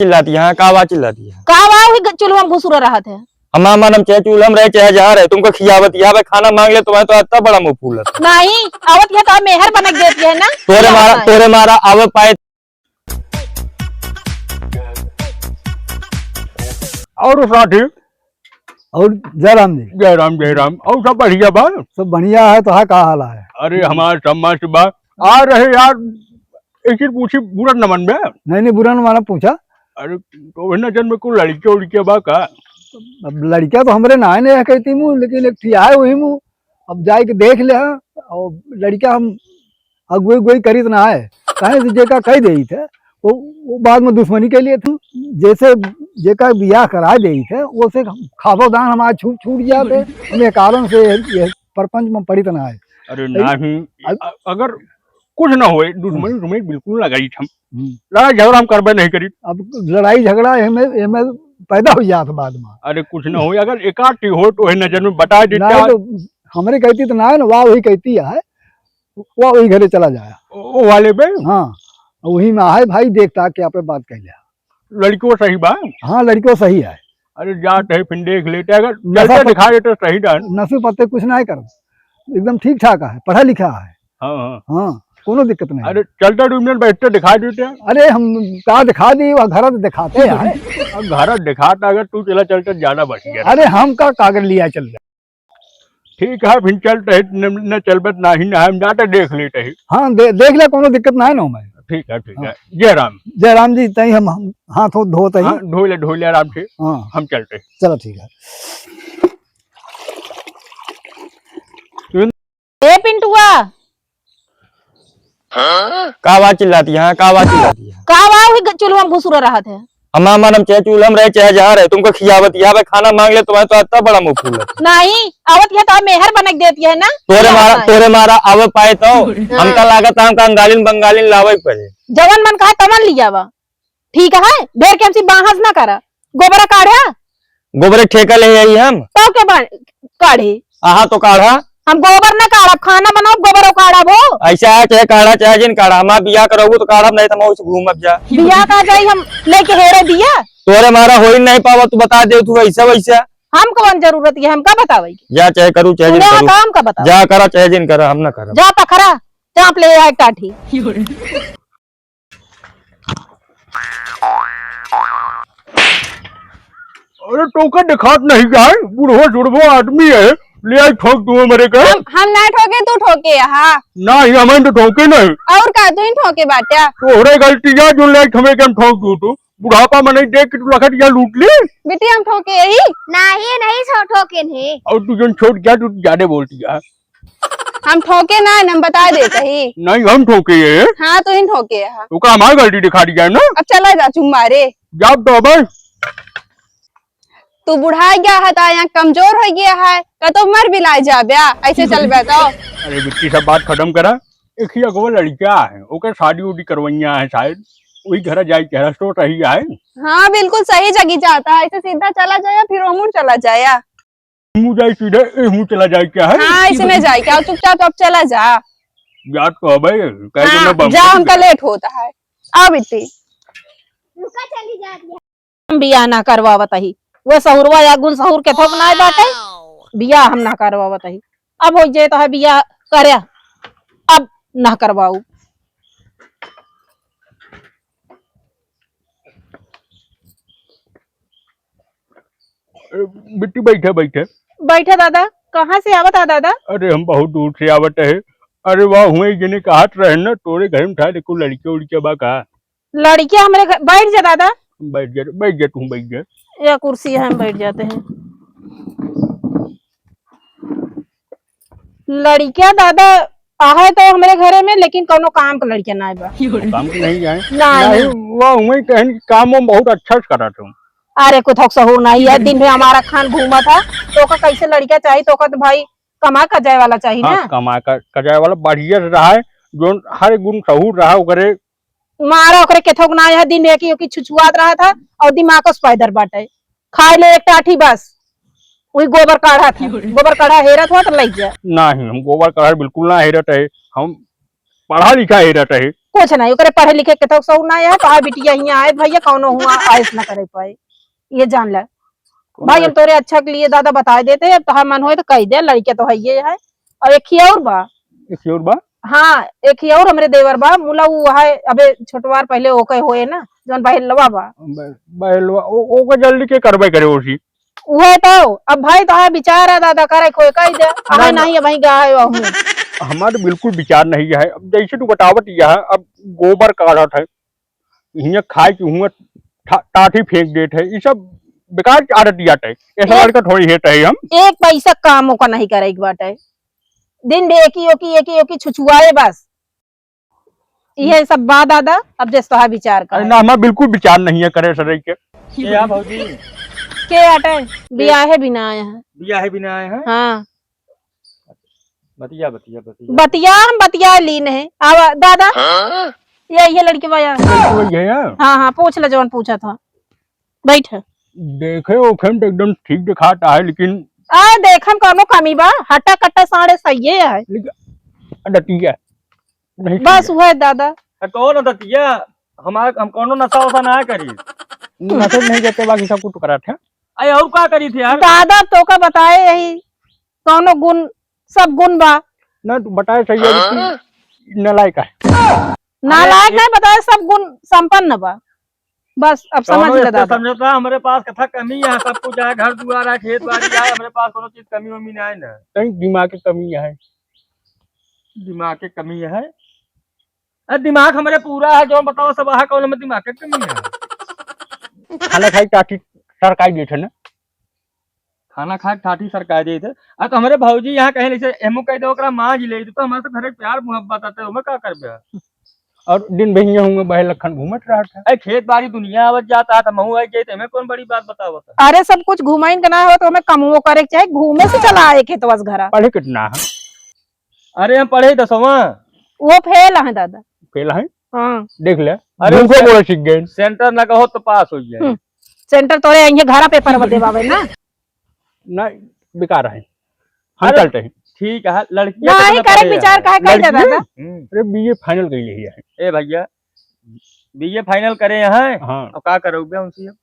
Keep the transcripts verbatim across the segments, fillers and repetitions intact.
चिल्लाती है, का बा चिल्लाती है? का बा, वही ग-, चूल्हा में घुसुरा रहत है। हमार मन हम चाहे चूल्हा में रहे, चाहे जहाँ रहे, तुमको खियावत, यहाँ पे खाना मांग ले, तुम्हारे तो इतना बड़ा मुंह फूलत। नहीं, आवत है तो मेहर बनक देती है ना। तोरे मारा, तोरे मारा आवे पाए। और साथी? और जय राम जी। जय राम, जय राम। और सब बढ़िया बा? सब बढ़िया है, तो है का हाल है? अरे, हमार सब मस्त बा। आ रहे यार, एक चीज पूछी, बुरा न मन बे? नहीं, नहीं, बुरा न माना, पूछा। अरे, तो वही नजर में कोई लड़के उड़के बा का? अब लड़का तो हमरे ना है, नहीं कहती मुँह, लेकिन एक ठिया है वही मुँह। अब जाए के देख ले, हाँ, और लड़का हम अगुए उगुए करीत ना है, काहे से जेका कह देई थे, वो, वो बाद में दुश्मनी के लिए थू, जैसे जेका बियाह करा देई थे, वो से खाबो दान हमार छूट, छूट जाते, हम ये कारण से ये परपंच में पड़ित ना है। अरे अरे, नहीं, अब अ-, अगर कुछ ना होए, दुश्मनी हम्म। उश्मनी बिल्कुल ना करी हम। हम्म। लड़ाई झगड़ा हम करबे नहीं करी। अब लड़ाई झगड़ा एमे, एमे पैदा हो जात बाद में। अरे कुछ ना होए, अगर एकाध ठी हो तो है नजर में बता देते नहीं हैं। तो हमरे कहती तो ना है ना, वाह वही कहती है, वाह वही घरे चला जाया। ओ, ओ वाले पे? हाँ, वही में आहे भाई, देखता क्या पे बात कह लिया। लड़कियों सही बा? हाँ, लड़कियों सही है। अरे जात है, फिर देख लेते, अगर नशा चलते तो दिखा देते सही डन। नशे पत्ते कुछ नहीं कर, एकदम ठीक ठाक है, पढ़ा लिखा है। हाँ, हाँ। हाँ, कोनो दिक्कत नहीं। अरे चलते दो मिनट बैठते दिखा देते। अरे हम का दिखा दी, वह घर तो दिखाते हैं। अब घर दिखाता, अगर तू चला चलते ज्यादा बढ़िया। अरे हम का कागज लिया चल रहे। ठीक है, फिर चलते हैं, न, न चलबत ना ही ना, हम जाते देख लेते हैं। हाँ, दे-, देख ले, कोनो दिक्कत ना है ना हमें। ठीक है, ठीक हाँ। है। जय राम। जय राम जी, तई हम, हम हाथ हो धोते हैं। हाँ, धो ले, धो ले आराम से। हाँ। हम चलते हैं। चलो, ठीक है। ए पिंटुआ। का बा चिल्लाती है, का बा चिल्लाती है? का बा, वही ग-, चूल्हा में घुसुरा रहत है। हमार मन हम चाहे चूल्हा में रहे, चाहे जहाँ रहे, तुमको खियावत, यहाँ पे खाना मांग ले, तुम्हारे तो इतना बड़ा मुंह फूल है। नहीं, आवत है तो मेहर बनक देती है ना। तोरे मारा, तोरे मारा आवे पाए तो। हाँ। हमका लागत है हमका अंगालिन बंगालिन लावे के पड़े। जवन मन कहा तवन लियावा। ठीक है, ढेर के हमसे बहस ना करा। गोबरा काढ़ा। गोबरे ठेका ले आई हम। तो के बा-, काढ़े? आहा तो काढ़ा। हम गोबर ना काढ़ब, खाना बनाओ, गोबर काढ़ब हो। ऐसा है, चाहे काढ़ा, चाहे जिन काढ़ा, हमार बियाह करबू तो काढ़ब, नहीं तो हम उसे घूमब जा। बियाह का जाई, हम लेके हेरे दिया। तोरे मारा हो ही नहीं पावा, तू बता दे, तू ऐसा वैसा। हम कौन जरूरत है, हम का बतावे? जा चाहे करू, चाहे जिन सुने करू। काम का बताओ? जा करा, चाहे जिन करा, हम ना करब। जा पखरा, चाप ले आ एक टाठी। अरे तोका देखात नहीं जाए, बुढ़वा जुड़वा आदमी है, ले आई ठोक दूँ मेरे के। हम, हम ना ठोके, तू ठोके, हाँ। ना ही हमें तो ठोके नहीं। और का, तू ही ठोके बाट्या। तोहरे गलती है जो ले आई हमें के हम ठोक दूँ तो। बुढ़ापा में नहीं देख के तू लखट गया लूट ली। बेटी हम ठोके यही। नहीं, नहीं सो ठोके नहीं। और तू जन छोट गया तू ज्यादा बोलती है। हम ठोके ना, हम बता देते ही। नहीं, हम ठोके ये। हाँ, तू ही ठोके है। तो का हमारी गलती दिखा दिया ना? अब चला जा, चुम्मा रे। जाओ तो भाई। तू बुढ़ा गया है, तो यहाँ कमजोर हो गया है, का तो मर भी लाए जा ब्या, ऐसे चल ब्या तो। अरे बिट्टी, सब बात खत्म करा। एक ही अगवा लड़का है, ओकर शादी उदी करवैया है शायद, वही घर जाए के रस्तो सही है। हाँ, बिल्कुल सही जगह जाता है, ऐसे सीधा चला जाया, फिर ओमुर चला जाया। मुँह जाए सीधे, ए मुँह चला जाए क्या है? हाँ, ऐसे में जाए क्या? चुपचाप अब चला जा। जात तो हबे, कहे के हाँ, मैं बम जा, कर हमका दे। लेट होता है। आ बेटी। रुका चली जाती है। हम बियाह ना करवावत ही। वो सहुरवा या गुन सहुर के थोक ना बाटे। बियाह हम ना करवावत ही। अब हो जे तो है बियाह करे, अब ना करवाऊ। ए, बिट्टी, बैठे, बैठे। बैठे दादा, कहाँ से आवत है दादा? अरे, हम बहुत दूर से आवत है। अरे वाह, हुए जने कहत रहे न, तोरे घर में था, देखो, लड़के उड़के बा का? लड़के हमरे घर, बैठ जा दादा। बैठ जा, बैठ जा, तू बैठ जा। ये कुर्सी है, हम बैठ जाते हैं। लड़किया दादा आहे तो हमरे घरे में, लेकिन कौनो काम के लड़किया ना बा। काम के नहीं जाए। ना, नहीं, नहीं। वो वही कहन कि काम वो बहुत अच्छा से करा तुम। अरे कुछ सहूर नहीं है, दिन भर हमारा खान घूमा था, तो का कैसे लड़किया चाहिए, तो का तो भाई कमा का जाए वाला चाहिए हाँ, ना। कमा का, का जाए वाला बढ़िया से रहा है, जो हर गुण सहूर रहा ओकरे। मारा ओकरे केथोक ना है, दिन भर की ओकी छुछुआत रहा था और दिमाग उस पैदर बाटे। खाए ले एक टाठी बस, वही गोबर काढ़ा था, गोबर काढ़ा हेरत हो तो लग जा। नहीं, हम गोबर काढ़ा बिल्कुल ना हेरत है, हम पढ़ा लिखा हेरत है। कुछ नहीं, ओकरे पढ़े लिखे के तो सौ ना है, तो आ बिटिया हियाँ आए भैया, कौनो हुआ आइस ना करे पाए, ये जान ले। कौन भाई, हम आइस? तोरे अच्छा के लिए दादा बताए देते हैं, अब तोहार मन होए तो कह दे, लड़के तो है ये है। और एक ही और बा। एक ही और बा? हाँ, एक ही और हमरे देवर बा, मुला वो है, अबे छोटवार पहले ओके होए ना, जौन बहेलवा बा। ब-, बहेलवा, ओ-, ओके जल्दी के करबे करे ओसी। उहे तो, अब भाई तोहार विचार है दादा, करे कोई कह दे, अरे अहे ना। नहीं, अब वहीं गा है वहू। हमार बिल्कुल विचार नहीं है। अब जैसे तू बतावत यह, अब गोबर काढ़त है, हियाँ खाए के हुआ ठा-, टाठी फेंक देत है, ई सब बेकार आदत यात है। ऐसा ए- लड़का थोड़ी हेत है हम। एक पैसा काम ओका नहीं करे के बाटे, दिन भर एकी ओकी, एकी ओकी छुछुआए बस। इहे सब बा दादा, अब जस तोहार विचार का अरे है। ना, हमार बिल्कुल विचार नहीं है करे सरे के। के आ भौजी? के आटे? बियाहे बिना आए हैं। बियाहे बिना आए हैं? हाँ। बतिया, बतिया, बतिया। बतिया, हम बतिया लीन है। आवा, दादा। हाँ? ये, ये लड़की बा यार। लड़की वही है यार। हाँ, हाँ, पूछ ले जवन पूछा था। बैठ। देखे ओखे में तो एकदम ठीक दिखाता है, लेकिन आ, देखम कौनो कमी बा? हट्टा कट्टा साढ़े सही है। लेकिन दतिया नहीं बस ठीक है। वह दादा। आ, कौन दतिया? हमार, हम कौनो नशा वशा ना करी। नशा नहीं करते, बाकी सब कुछ करत है। अरे और का करी थे यार? दादा तोका बताए यही कौनो गुण, सब गुण बा। ना, तू बताए सही है कि हाँ? नालायक है। नालायक अरे, नहीं बताए, सब गुण संपन्न बा। बस अब समझ कौनो ले इससे दादा। समझौता, हमरे पास कथा कमी है, सब कुछ है, घर दुआर है, खेत बाड़ी है, हमरे पास कौनो चीज कमी वमी ना है ना। कहीं दिमाग की कमी है। दिमाग की कमी है? अरे दिमाग हमरे पूरा है, जो बताओ सब है, कौन में दिमाग की कमी है? खाना खाई टाटी सरकाई देत है ना। खाना खाए के ठाठी सरकाए देत है। आ तो हमरे भौजी यहाँ कहे, जैसे एमो कह दे, ओकरा माँ जी ले, तो हमरे से घरे प्यार मोहब्बत आते, ओमे का करबे? और दिन भर हियाँ हुए बहे लखन घूमत रहत है। अरे खेत बाड़ी दुनिया आवत जाता है, तो महू आई जाए, तो एमे कौन बड़ी बात बतावत है? अरे सब कुछ घुमाइन के ना हो, तो हमें कमवो करे के चाहे, घूमे से चला आए खेतवा से घरा। पढ़े कितना है? अरे हम पढ़े दसवाँ। वो फेल है दादा। फेल है? हाँ। देख ले, अरे झूठो उसे बोले सीख गए। सेंटर ना कहो तो पास हो जाए। हम्म, सेंटर तोरे यहीं घरा पेपर में देवावे ना। ना, बेकार है। हम अरे, चलते हैं। ठीक है, लड़कियां नहीं, कितना करे पढ़े विचार हैं? काहे कहे लड़कियां? दादा? हम्म। अरे, बीए फाइनल कइले ही है। ए भैया, बीए फाइनल करे हैं? हाँ। और का करोगे उनसे अब?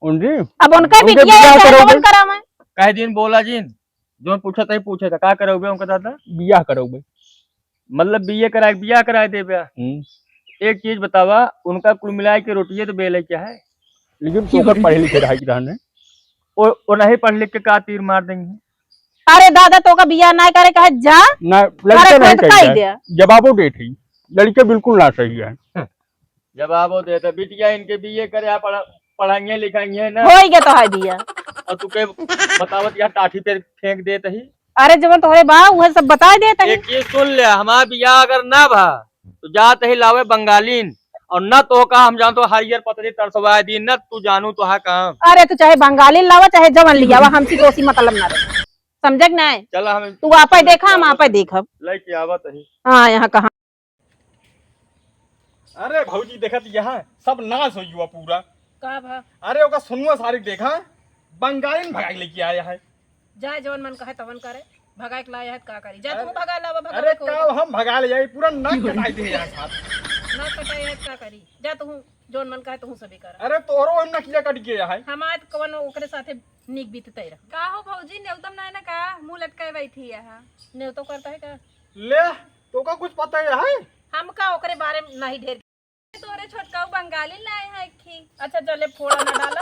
उनसे? अब उनका उनके बिटिया बियाह है, करोगे? जवन करावे। कहे दिन बोला जिन, जौन पूछत है, पूछे था, का करोगे उनका दादा? बियाह करोगे। मतलब बीए कराए, बियाह कराए देबे। हम्म। एक चीज बतावा, उनका कुल मिलाए के रोटिये तो बेले क्या है? लेकिन तो ओकर पढ़े लिखे रहा कि रहने। ओ, ओ नहीं पढ़ लिख के का तीर मार देंगे? अरे दादा, तोका बियाह ना करे कहे जा। ना, अरे लड़के नहीं कोई तो कही कही जाए। दे। जवाबो देत ही। लड़के बिल्कुल ना सही है। जवाबो देत है। बिटिया इनके बीए करे, आ पढ़ा-, पढ़ाइए लिखाइए ना। होई के तो है बिया। और तू के बतावत यहाँ टाठी पे फेंक देत ही। अरे जवन तोहरे बा, उहे सब बताए देत ही। एक चीज सुन ले, हमार बियाह अगर ना भा, तो जात ही लावे बंगालीन, और न तोहका हम जानतो हरियर पतरी तरसवाए दी, न तू जानू तोहा काम। अरे तू चाहे बंगालीन लावा, चाहे जवन लियावा, हमसे तो उसी मतलब ना रहे। समझे कि नहीं? चला हम तू आपे देखा, हम आपे देखब। लेके आवत ही। हाँ, यहाँ कहाँ? अरे भौजी देखत यहाँ सब नाश हो गया पूरा। का भा? अरे ओका सोनुआ सारी देखा, बंगालीन भगाई लेके आया है। जा, जवन मन कहे तवन करे, भगाए के लाया है, का करी? जा, अरे, तू भगा लावा, भगा अरे, को। का हम भगा ले जाई, पूरा नाक कटाई दे यहाँ साथ। नाक कटाई है, का करी? जा, तू जवन मन कहे, तू सभी कर। अरे, तोहरो हम नकिया कट गया है। हमार कवन ओकरे साथे नीक बीतते रह। का हो भौजी, नेवतम ना है ना का? मुंह लटकाए बैठी है। नेवतो करता है का? ले, तोका कुछ पता है? हमका ओकरे बारे में नहीं ढेर तोरे छोटकाऊ बंगालीन लाए हैं एक ही। अच्छा, चले, फोड़ा ना डाला,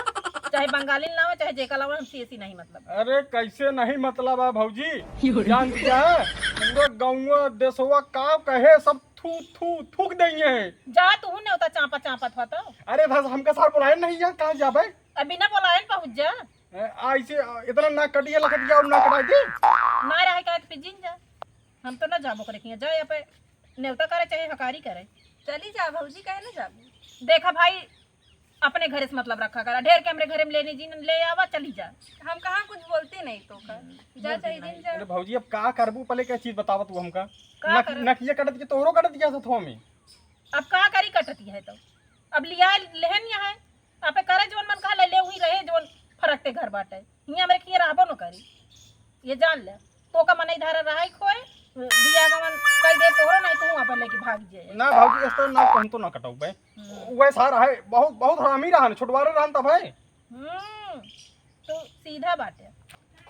चाहे बंगालीन लावा, चाहे जेका लावा, हमसे ऐसी नहीं मतलब। अरे, कैसे नहीं मतलब है, भौजी? जान दिया है, पूरा गौवा, देशवा, का कहे, सब थू, थू, थूक देंगे। जा, तू नेवता चापा, चापत हो तो। अरे, बस हमका सार बुलाए नहीं यार, कहाँ जाबे? अभी ना बुलाए, पहुँच जा। ए, आ, इसे, आ, इतना ना कटिया लकटिया और ना कटाई दे। ना रहे का, फिर जिन जा। हम तो ना जाबो करे किया, जा यहाँ पे नेवता करे चाहे हकारी करे। चली जा भौजी, काहे ना जाबू? देखा भाई, अपने घरे से मतलब रखा करा, ढेर के हमरे घरे में लेने जी ले आवा, चली जा। हम कहाँ कुछ बोलते नहीं तो का, जा बोलते चाहे नहीं। जिन जा। अरे भौजी, अब का करबू, पहले क्या चीज बतावा तू हमका? का नक-, करब? नकिया कटत के तोहरो कटत गया था थोमी। अब का करी, कटत है तो अब लिया लेहन यहाँ है, आपे करे जवन मन कहा ले, ले वही रहे जवन फरकते घर बाटे। हियाँ हमरे खिया रहबो न करी। ये जान ले, तोका मनई धारा रहा ही खोए, बियाह गवन कई दे तोहरा, नहीं तू अपन लेके भाग जाए। ना भौजी, इस तरह ना, हम तो ना कटौबे। हम्म। वह सारा है, बहुत, बहुत हरामी रहन, छुटवारे रहन तब है। हम्म, तू सीधा बाटे।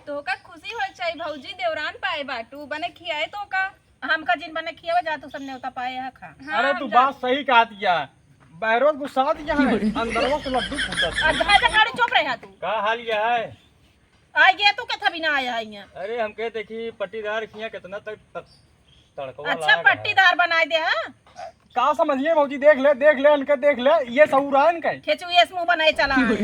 तोका खुशी होए के चाही भौजी, देवरान पाए बाटू, बने खियाए तोका। हमका जिन बने खियावे जा, तू सब नेवता पाए है खा। हाँ, अरे हम तू जा- बात सही कहत या, बहरो गुस्सा दिया है, अंदरवा से लड्डू फूटत है। अच्छा, अच्छा, गाड़ी चुप रहे तू। का हाल यह है? आ गया तू कथा बिना आया है यहाँ। अरे हमके देखी पट्टीदार खिया कितना तक तड़कवा अच्छा, लाग है। पट्टीदार बनाए दे, हाँ? का समझिए भौजी, देख ले, देख ले, इनके देख ले, ये सहूर है इनके। खेचुए से मुंह बनाए चला है।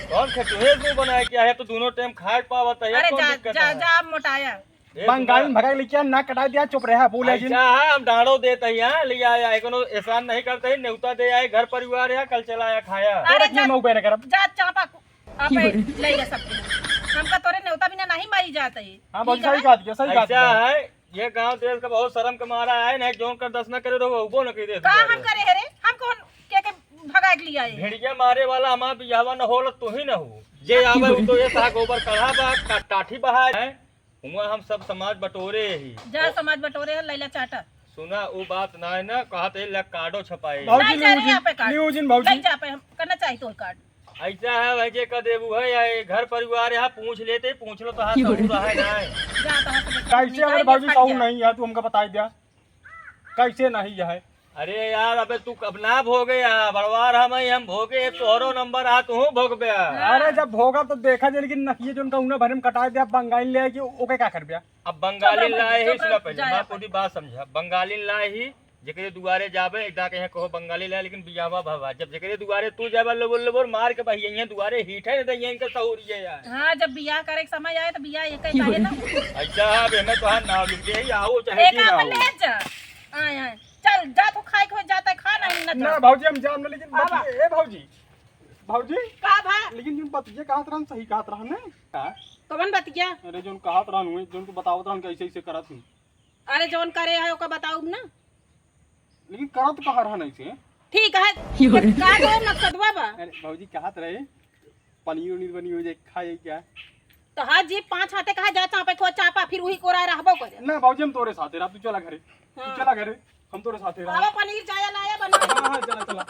कौन खेचुए से मुंह बनाए? क्या है, तो दोनों टाइम खाए पावत है, अरे कौन जा, दिक्कत जा, है? जा, अब मोटाया। ए, बंगाली सुना। भगाई लिखिया, ना कटाई दिया, चुप रहा, बोले जिन। ऐसा है, हम डांडो देते हैं, यहाँ ले आया है, कोनो एहसान नहीं करते हैं, न्योता दे आए, घर परिवार है, कल चला आया खाया। अरे तोरे जा, किया मऊ पे न करब। जा चापा को, आप ले ले सब कुछ। हमका तोरे न्योता बिना नहीं मारी जात है। हाँ, ठीक भौजी, सही है? कहा दिया, सही कहा ऐसा दिया। है, ये गांव देश का बहुत शर्म के मारा है, नहीं जोन कर दस न करे रहो, उबो न करे का हम करे है रे? हम कौन के के भगा के लिया है? भेड़िया मारे वाला हमारा बियाहवा न होला, तू ही न हो। जे आवे उ तो ये सा गोबर कढ़ा बा, का-, टाठी बहा है। हुआ हम सब समाज बटोरे ही। जा समाज बटोरे है, लैला चाटा। सुना, उ बात ना है ना, कहा तो ये लकाडो छपाए। भौजी नहीं जा रे, न्यूजिन, यहाँ पे काट। न्यूजिन भौजी। नहीं जा पे, हम करना चाहिए तो काट। ऐसा है भाई, जे कह देबू है, या ये घर परिवार यहाँ पूछ लेते, पूछ लो तो हाथ सहूर रहा है ना है। जा तो हाथ में कैसे निकाल हमारे के भौजी फट सहूर जा। नहीं है, तू हमका बताई दिया। कैसे नहीं है? अरे यार, अबे तू अब ना भोगे यार, बड़वार हम ही, हम भोगे, एक तोहरो नंबर आ, तू भोगबे यार। हाँ। अरे जब भोगा तो देखा जाए, लेकिन नकिए जोन का उन्हें भरे में कटाए दे, अब बंगाली ले आए कि ओके का कर दिया? अब बंगाली चुप रह लाए भौजी, ही, चुप सुना रह, पहले, जा, माँ जा। पूरी बात समझा, बंगाली लाए ही, जेकरे दुआरे जाबे, एक दाके यहाँ कहो बंगाली लाए, लेकिन बियाहवा भवा। जब जेकरे दुआरे तू जाबे, लोबोर, लोबोर मार के बहिया, यहाँ दुआरे हीट है, नहीं तो यहाँ इनका सहूर ये यार। हाँ, जब बियाह करे के समय आए, तो बियाह एक ही काहे ना? अच्छा, अब एमे तोहार नाव लिख दे, आओ चाहे एक जी ना आपन आओ। ले जा। आए, आए। चल, जा, तू खाए के हो जाता है, खा नहीं ना ना, तो। भौजी, हम जाम ना, लेकिन आवा। बतिये, ए भौजी, भौजी, का भा? लेकिन जोन बतिये कहत रहन, सही कहत रहन, हैं? का? कवन बतिया? अरे, जोन कहत रहन हुए, जोन तू बतावत रहन कि ऐसे, ऐसे करत हूँ। अरे, जौन करे है, ओका बताउब ना। लेकिन करत कहाँ रहन ऐसे? ठीक है, का तो मकसदवा बा? अरे, भौजी कहत रहे, पनीर उनीर बनी हो जाए, खाए क्या? तो हाँ जी, पाँच हाथे कहा जा चापे खो चापा, फिर वही कोरा रहबो करे। ना भौजी, हम तोरे साथे रह, तू चला घरे, तू हाँ। चला घरे, हम तोरे साथे रह। आवा पनीर जाया लाया बना। हाँ, हाँ, चला, चला।